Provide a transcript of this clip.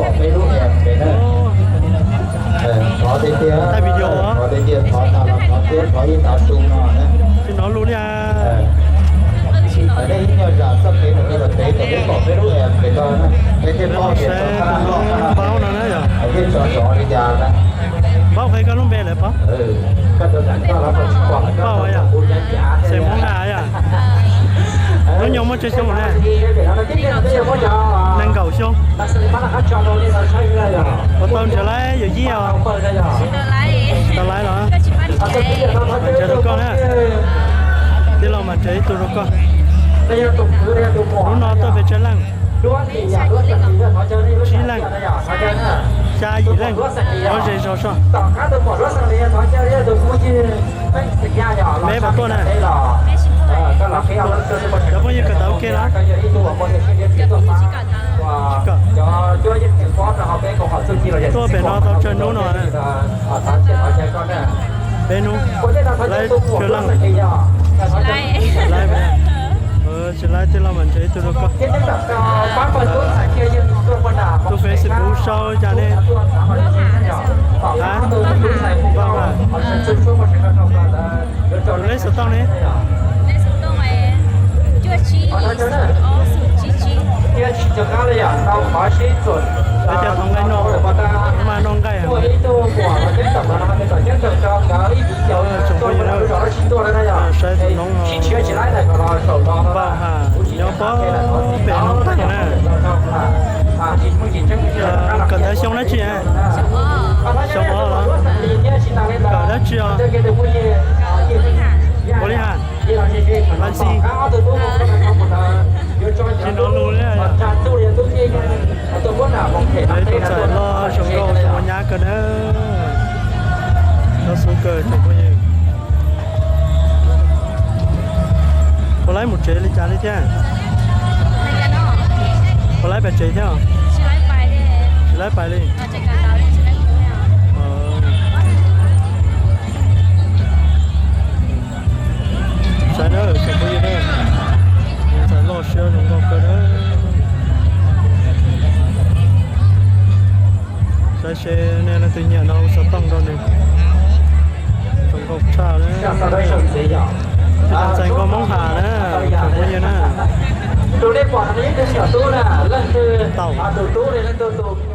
Peb lub es pem na. Thov tiag tiag, thov tiag tiag, thov tas los thov thiab thov ib tav su no na. Tsis hnov lus li. Nej ib nyuag zam txoj kev mus li los pem kom peb pom peb lub es pem no na. Peb thiaj paub tias tso qab loj qab no na yog. Thiaj tso zov li cas na. Paub qhia koj lub npe lawm paub. Paub yog. Xeem Hmoob na yog. Hnub nyoog muaj tsawg xyoo na? Nees nkaum xyoo. Puas tau nrhiav laib yawm yij os? Tsis tau laib los? Nrhiav rau koj na. Tij laug mam nrhiav ib tug rau koj. Lub no tuaj pes tsawg leej? Tsib leej, xya yim leej, ob ze zog soj. Peb puas tuaj na? Cov phooj ywg kawm ntawv ua ke los? Tsis kawm. Tuaj pem no tau tsawg hnub no? Peb hnub. Laib tsawg leej? Tsis laib, tij laug mam nrhiav ib tug rau koj. Tus Facebook sau li cas ne? Tus lej xov tooj ne? Lawv cov thov nqaij no, mas noj nqaij. Tsoom phooj ywg, saib tus noob no npau ha, nyob pem noob teeg na. Kawm ntawv xyoo dab tsi? Xyoo ob los? Kawm dab tsi os? Ua li ha, Laxi. Tsis hnov lus li. Ib tug ntxhais loj zoo nkauj zoo ua nyab kawg na. Loj xub kawg tsoom phooj ywg. Puas laib mus tsev li cas li thiab? Puas laib pais tsev thiab? Tsis laib pais li. Saib na, tsoom phooj ywg na, ntxhais loj siab zoo nkauj kawg na. Saib seb nej leej twg nyiam no hu xov tooj rau nws. Zoo nkauj tshaj na. Ib tug ntxhais nkauj Hmoob Ham na, tsoom phooj ywg na. Tus nej pom no yog ib tug me nyuam tub na, leej twg, tus tub ne leej twg tus